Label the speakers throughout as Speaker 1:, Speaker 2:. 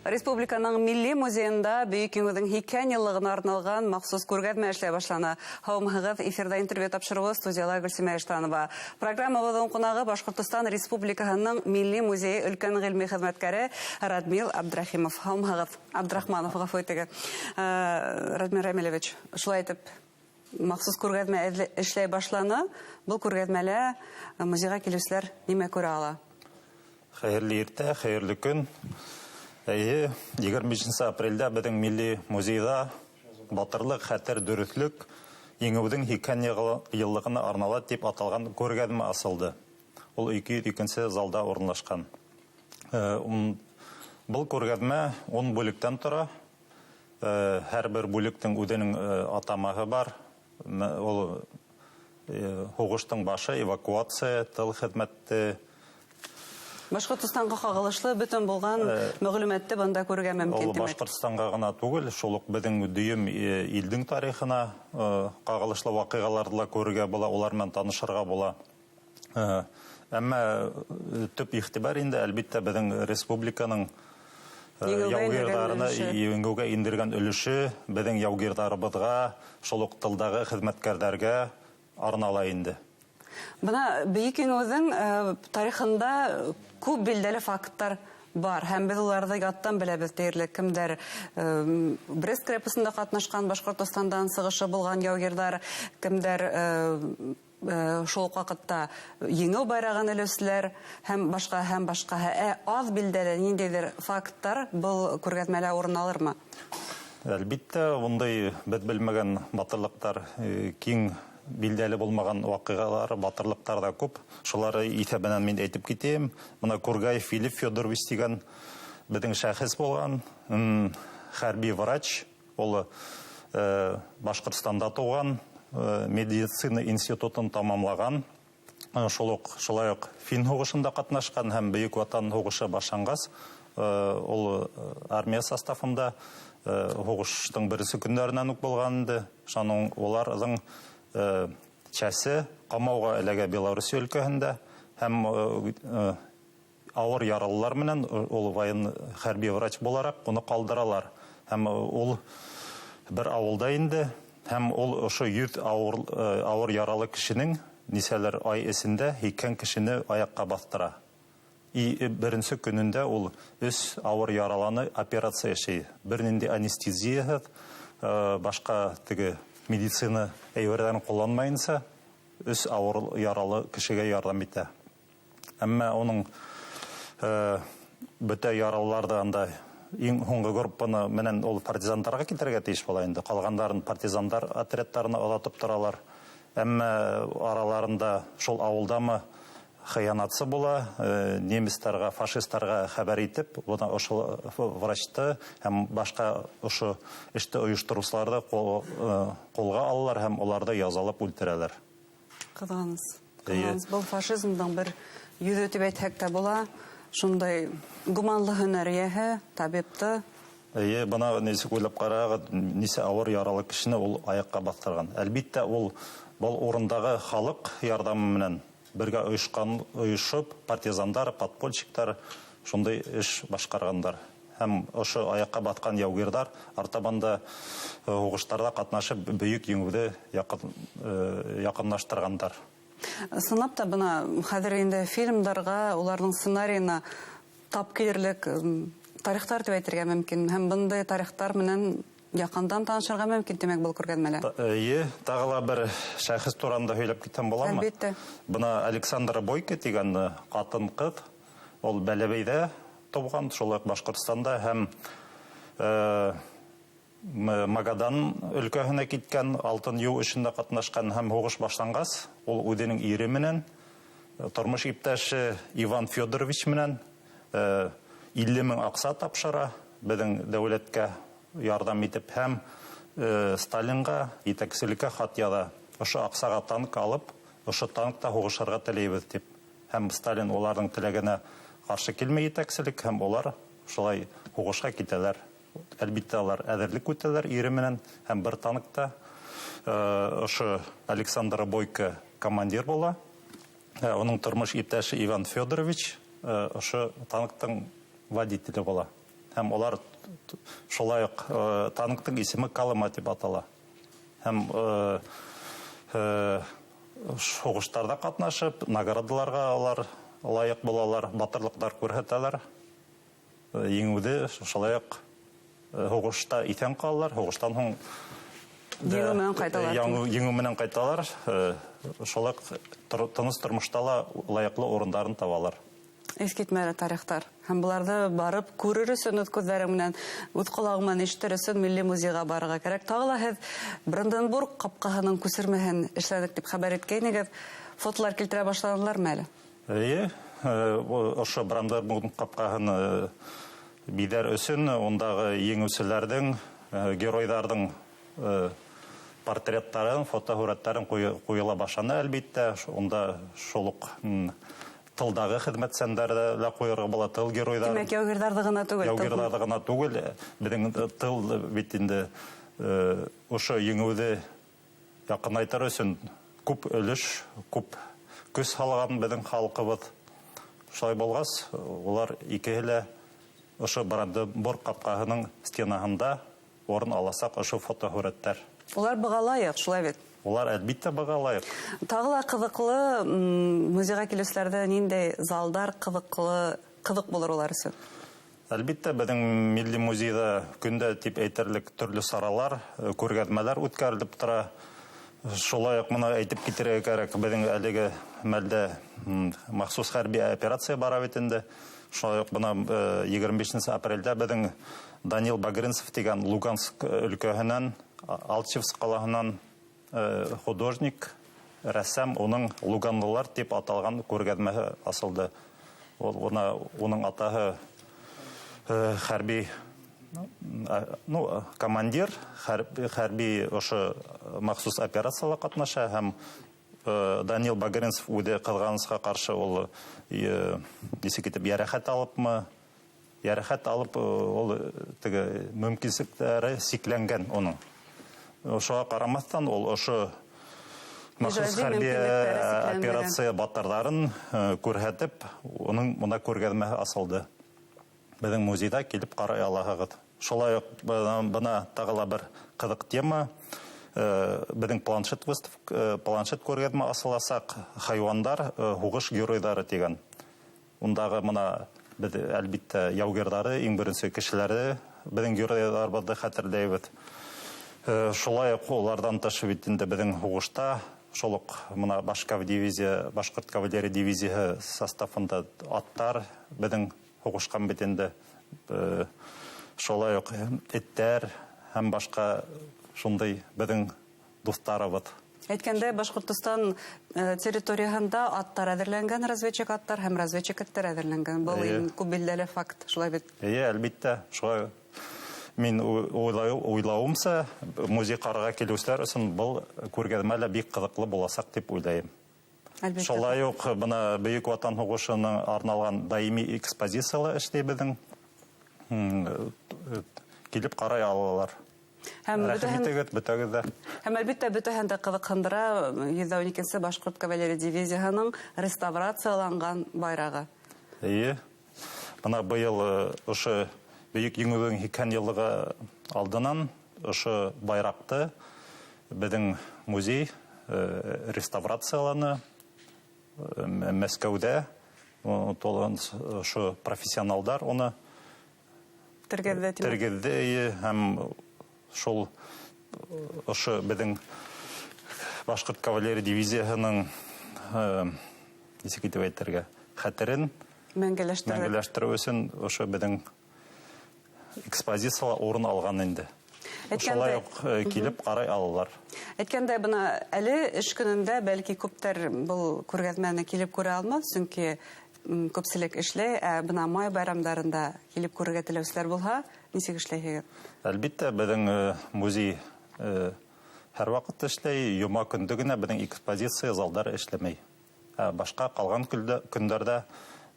Speaker 1: Республиканың Милли музейында Бөйөк Еңеүҙең 80 йыллығына арналған махсус күргәҙмә эшләй башланы. Һаумыһығыҙ, эфирҙа интервью тапшырыуы, студияла Гөлсимә Иштанова. Программабыҙҙың ҡунағы Башҡортостан Республикаһының Милли музейы өлкән ғилми хеҙмәткәре Радмил Абдрахимов. Һаумыһығыҙ, Абдрахманов, ғәфү итегеҙ. Радмил Рамилевич, шулай итеп, махсус күргәҙмә эшләй башланы. Был күргәҙмәлә музейға килеүселәр нимә күрә ала?
Speaker 2: Хәйерле иртә, хәйерле көн. Эйе, 25 апрелдә беҙҙең Милли музейҙа «Батырлыҡ, хәтер, дөрөҫлөк еңеүҙең 80 йыллығына арнала» тип аталған күргәҙмә асылды. Ул 202 залда урынлашҡан. Был күргәҙмә 10 бүлектән тора. Һәр бер бүлектең үҙенең атамаһы бар. Ул һуғыштың башы, эвакуация, тыл хеҙмәте.
Speaker 1: Башҡортостанға ҡағылышлы бөтөн булған мәғлүмәтте бында күрергә мөмкин.
Speaker 2: Ул Башҡортостанға ғына түгел, шул уҡ беҙҙең дөйөм илдең тарихына ҡағылышлы ваҡиғаларҙы ла күрергә була, улар менән танышырға була. Әммә төп иғтибар инде, әлбиттә, беҙҙең республиканың яугирҙарына еңеүгә индергән өлөшө, беҙҙең яугирҙарыбыҙға, шул уҡ тылдағы хеҙмәткәрҙәргә арнала инде.
Speaker 1: Бына Бөйөк Еңеүҙең тарихында күп билдәле факттар бар, һәм беҙ уларҙы яттан беләбеҙ тиерлек. Кемдәр Брест крепосында ҡатнашҡан, Башҡортостандан сығышы булған яугирҙар, кемдәр шул уҡ ваҡытта еңеү байрағын элеүселәр һәм башҡа, һәм башҡа. Аҙ билдәле ниндәйҙер факттар был күргәҙмәлә урын алырмы?
Speaker 2: Әлбиттә, ундай беҙ белмәгән батырлыҡтар, киң билдәле булмаған ваҡиғалар, батырлыҡтар ҙа күп. Шулары иҫәбенән мин әйтеп китәйем. Бына Кургаев Филипп Федорович тигән беҙҙең шәхес булған, хәрби врач, ул Башҡортостанда тыуған, медицина институтын тамамлаған, шулай уҡ фин һуғышында ҡатнашҡан һәм Бөйөк Ватан һуғышы башланғас, ул армия составында һуғыштың беренсе көндәренән үк булған инде. Шуның уларҙың чәсе ҡамауға эләгә Беларусь өлкәһендә һәм ауыр яралылар менән ул воен хәрби врач булараҡ уны ҡалдыралар. Һәм ул бер ауылда инде, һәм ул ошо 100 ауыр яралы кешенең нисәлер ай эсендә 80 кешене аяҡҡа баҫтыра. И беренсе көнөндә ул 3 ауыр яраланы операция эшләй. Бер ниндәй анестезияһыҙ, башҡа теге медицина әйберҙәрен ҡулланмайынса 3 ауыр яралы кешегә ярҙам итә. Әммә уның бөтә яралыларҙы анда иң һуңғы группаны менән ул партизандарға китергә тейеш була инде. Ҡалғандарын партизандар отрядтарына оҙатып торалар. Әммә араларында шул ауылдамы хыянатсы була, немецтарға, фашисттарға хәбәр итеп, бына ошо врачты һәм башҡа ошо эште ойоштороусыларҙы ҡулға алалар һәм уларҙы язалап үлтерәләр.
Speaker 1: Ҡыҙғаныс. Ҡыҙғаныс. Был фашизмдың бер йөҙө тип әйтһәк тә була. Шундай гуманлы һөнәр эйәһе, табипты.
Speaker 2: Эйе, бына нисек уйлап ҡарағыҙ, нисә ауыр яралы кешене ул аяҡҡа баҫтырған. Әлбиттә, ул был урындағы халыҡ ярҙамы менән бергә ойошоп, партизандар, подпольщиктар шундай эш башҡарғандар. Һәм ошо аяҡҡа баҫҡан яугирҙар артабан да һуғыштарҙа ҡатнашып бөйөк еңеүҙе яҡынлаштырғандар.
Speaker 1: Ысынлап та, бына хәҙер инде фильмдарға, уларҙың сценарийына тап килерлек тарихтар тип әйтергә мөмкин. Һәм бындай тарихтар менән яҡындан танышырға мөмкин, тимәк, был күргәҙмәлә.
Speaker 2: Эйе, тағы ла бер шәхес тураһында һөйләп китһәм буламы?
Speaker 1: Әлбиттә.
Speaker 2: Бына Александра Бойко тигән ҡатын-ҡыҙ, ул Бәләбәйҙә тыуған, шул уҡ Башҡортостанда һәм Магадан өлкәһенә киткән, алтын юу эшендә ҡатнашҡан һәм һуғыш башланғас, ул үҙенең ире менән, тормош иптәше Иван Федорович менән 50 мең аҡса тапшыра беҙҙең дәүләткә ярҙам итеп һәм Сталинға, етәкселеккә хат яҙа. Ошо аҡсаға танк алып, ошо танкта һуғышырға теләйбеҙ тип. Һәм Сталин уларҙың теләгенә ҡаршы килмәй етәкселек, һәм улар шулай һуғышҡа китәләр. Әлбиттә, улар әҙерлек үтәләр ире менән, һәм бер танкта ошо Александр Бойко командир була. Уның тормош иптәше Иван Федорович ошо танктың водителе була. Һәм улар шулай уҡ танктың исеме Колыма тип атала. Һәм һуғыштарҙа ҡатнашып, наградаларға улар лайыҡ булалар, батырлыҡтар күрһәтәләр. Еңеүҙе шулай уҡ һуғышта иҫән ҡалалар, һуғыштан һуң
Speaker 1: еңеү менән ҡайталар.
Speaker 2: Еңеү менән ҡайталар, шулай уҡ тыныс тормошта ла лайыҡлы урындарын табалар.
Speaker 1: Иҫ китмәле тарихтар. Һәм быларҙы барып күрер өсөн, үҙ күҙҙәрең менән, үҙ ҡолағың менән ишетер өсөн Милли музейға барырға кәрәк. Тағы ла һеҙ Бранденбург ҡапҡаһының күсермәһен эшләнек тип хәбәр иткәйнегеҙ. Фотолар килтерә башланылармы әле?
Speaker 2: Эйе, ошо Бранденбург ҡапҡаһын биҙәр өсөн ундағы еңеүселәрҙең, геройҙарҙың портреттарын, фотоһүрәттәрен ҡуйыла башланы, әлбиттә. Унда шул уҡ тылдағы хеҙмәтсәндәрҙе лә ҡуйырға була, тыл геройҙары.
Speaker 1: Тимәк, яугирҙарҙы ғына түгел.
Speaker 2: Яугирҙарҙы ғына түгел. Беҙҙең тыл бит инде ошо еңеүҙе яҡынайтыр өсөн күп өлөш, күп көс һалған беҙҙең халҡыбыҙ. Шулай булғас, улар икеһе лә ошо Бранденбург ҡапҡаһының стенаһында урын аласаҡ ошо фотоһүрәттәр.
Speaker 1: Улар быға лайыҡ, шулай бит?
Speaker 2: Улар әлбиттә быға лайыҡ.
Speaker 1: Тағы ла ҡыҙыҡлы, музейға килеүселәрҙә ниндәй залдар ҡыҙыҡ булыр улар өсөн?
Speaker 2: Әлбиттә, беҙҙең Милли музейҙа көндә тип әйтерлек төрлө саралар, күргәҙмәләр үткәрелеп тора. Шулай уҡ бына әйтеп китергә кәрәк, беҙҙең әлеге мәлдә махсус хәрби операция бара бит инде. Шулай уҡ бына 25 апрелдә беҙҙең Данил Багринцев тигән Луганск өлкәһенән, Алчевск ҡалаһынан художник, рәссам, уның Луганлылар тип аталған күргәҙмәһе асылды. Уның атаһы хәрби, ну, командир, хәрби ошо махсус операцияла ҡатнаша һәм Данил Багринцев үҙе ҡыҙғанысҡа ҡаршы ул нисек итеп йәрәхәт алыпмы? Йәрәхәт алып, ул теге мөмкинлектәре сикләнгән уның. Ошоға ҡарамаҫтан ул ошо махсус хәрби операция батырҙарын күрһәтеп, уның бында күргәҙмәһе асылды. Беҙҙең музейҙа килеп ҡарай алаһығыҙ. Шулай уҡ бына тағы ла бер ҡыҙыҡ тема. Беҙҙең планшет выставка, планшет күргәҙмә асыласаҡ, хайуандар, һуғыш геройҙары тигән. Ундағы бына беҙ әлбиттә яугирҙары, иң беренсе кешеләре, беҙҙең геройҙарыбыҙҙы хәтерләйбеҙ. Шулай уҡ уларҙан тыш бит инде беҙҙең һуғышта шул уҡ бына Башкав дивизия, Башҡорт кавалерия дивизияһы составында аттар беҙҙең һуғышҡан бит инде. Шулай уҡ эттәр һәм башҡа шундай беҙҙең дуҫтарыбыҙ.
Speaker 1: Әйткәндәй, Башҡортостан территорияһында аттар әҙерләнгән, разведчик аттар һәм разведчик эттәр әҙерләнгән. Был иң күп билдәле факт, шулай бит?
Speaker 2: Эйе, әлбиттә, шулай. Мин уйлауымса, музей ҡарарға килеүселәр өсөн был күргәҙмә лә бик ҡыҙыҡлы буласаҡ тип уйлайым.
Speaker 1: Әлбиттә.
Speaker 2: Шулай уҡ бына Бөйөк Ватан һуғышының арналған даими экспозицияла эшләй беҙҙең. Килеп ҡарай алалар.
Speaker 1: Һәм
Speaker 2: Рәхим итегеҙ, бөтәгеҙ ҙә.
Speaker 1: Һәм әлбиттә бөтәһен дә ҡыҙыҡһындыра 112-нсе Башҡорт кавалерия дивизияһының реставрацияланған байрағы.
Speaker 2: Эйе. Бына быйыл ошо Бөйөк Еңеүҙең 80 йыллығы алдынан ошо байраҡты беҙҙең музей реставрацияланы Мәскәүҙә, ошо профессионалдар уны
Speaker 1: Тергеҙҙе, тимәк.
Speaker 2: Тергеҙҙе, эйе, һәм шул ошо беҙҙең Башҡорт кавалерия дивизияһының нисек итеп әйтергә, хәтерен
Speaker 1: Мәңгеләштереү.
Speaker 2: мәңгеләштереү өсөн ошо беҙҙең экспозицияла урын алған инде. Шулай уҡ килеп ҡарай алалар.
Speaker 1: Әйткәндәй, бына әле эш көнөндә бәлки күптәр был күргәҙмәне килеп күрә алмаҫ, сөнки күпселек эшләй, ә бына май байрамдарында килеп күрергә теләүселәр булһа, нисек эшләйһегеҙ?
Speaker 2: Әлбиттә, беҙҙең музей һәр ваҡыт эшләй, йома көндө генә беҙҙең экспозиция залдары эшләмәй. Ә башҡа ҡалған көндәрҙә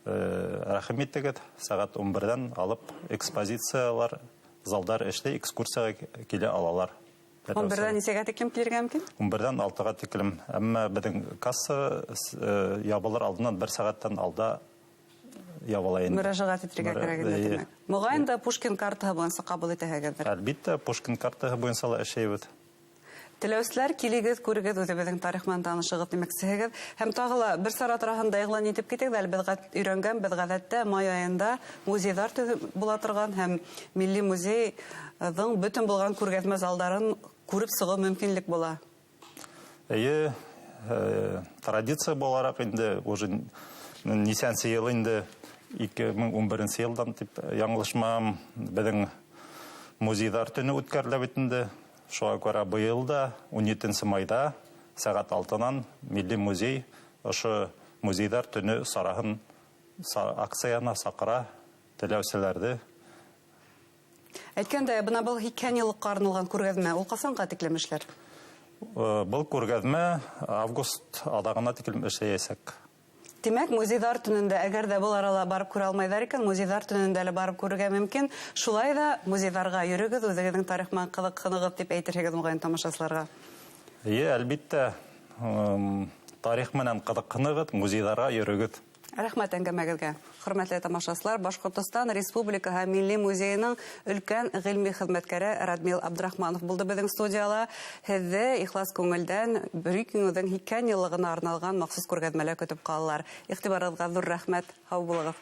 Speaker 2: рәхим итегеҙ, сәғәт ун берҙән алып экспозициялар, залдар эшләй, экскурсияға килә алалар.
Speaker 1: Ун берҙән нисәгә тиклем килергә мөмкин?
Speaker 2: Ун берҙән алтыға тиклем. Әммә беҙҙең касса ябылыр алдынан бер сәғәттән алда ябыла инде.
Speaker 1: Мөрәжәғәт итергә кәрәк инде, тимәк. Моғайын да Пушкин картаһы буйынса ҡабул итәһегеҙҙер.
Speaker 2: Әлбиттә, Пушкин картаһы буйынса ла эшләйбеҙ.
Speaker 1: Теләүселәр, килегеҙ, күрегеҙ, үҙебеҙҙең тарих менән танышығыҙ тимәксеһегеҙ. Һәм тағы ла бер сара тураһында иғлан итеп китегеҙ әле, беҙ өйрәнгән, беҙ ғәҙәттә май айында музейҙар төҙөп була торған һәм Милли музейҙың бөтөн булған күргәҙмә залдарын күреп сығыу мөмкинлек була.
Speaker 2: Эйе, традиция булараҡ инде уже нисәнсе йыл инде, 2011 йылдан тип яңылышмам, беҙҙең музейҙар төнө үткәрелә бит инде. Шуға күрә быйыл да 17 майҙа сәғәт алтынан Милли музей ошо музейҙар төнө сараһын акцияна саҡыра теләүселәрҙе.
Speaker 1: Әйткәндәй, бына был 80 йыллыҡҡа арналған күргәҙмә, ул ҡасанға тиклем эшләр?
Speaker 2: Был күргәҙмә август аҙағына тиклем эшләйәсәк.
Speaker 1: Тимәк, музейҙар төнөндә, әгәр ҙә был арала барып күрә алмайҙар икән, музейҙар төнөндә лә барып күрергә мөмкин. Шулай ҙа музейҙарға йөрөгөҙ, үҙегеҙҙең тарих менән ҡыҙыҡһынығыҙ тип әйтерһегеҙ моғайын тамашасыларға.
Speaker 2: Эйе, әлбиттә, тарих менән ҡыҙыҡһынығыҙ, музейҙарға йөрөгөҙ.
Speaker 1: Рәхмәт әңгәмәгеҙгә. Хөрмәтле тамашасылар, Башҡортостан Республикаһы Милли музейының өлкән ғилми хеҙмәткәре Радмил Абдрахманов булды беҙҙең студияла. Һеҙҙе ихлас күңелдән Бөйөк Еңеүҙең 80 йыллығына арналған махсус күргәҙмәлә көтөп ҡалалар. Иғтибарығыҙға ҙур рәхмәт. Һау булығыҙ.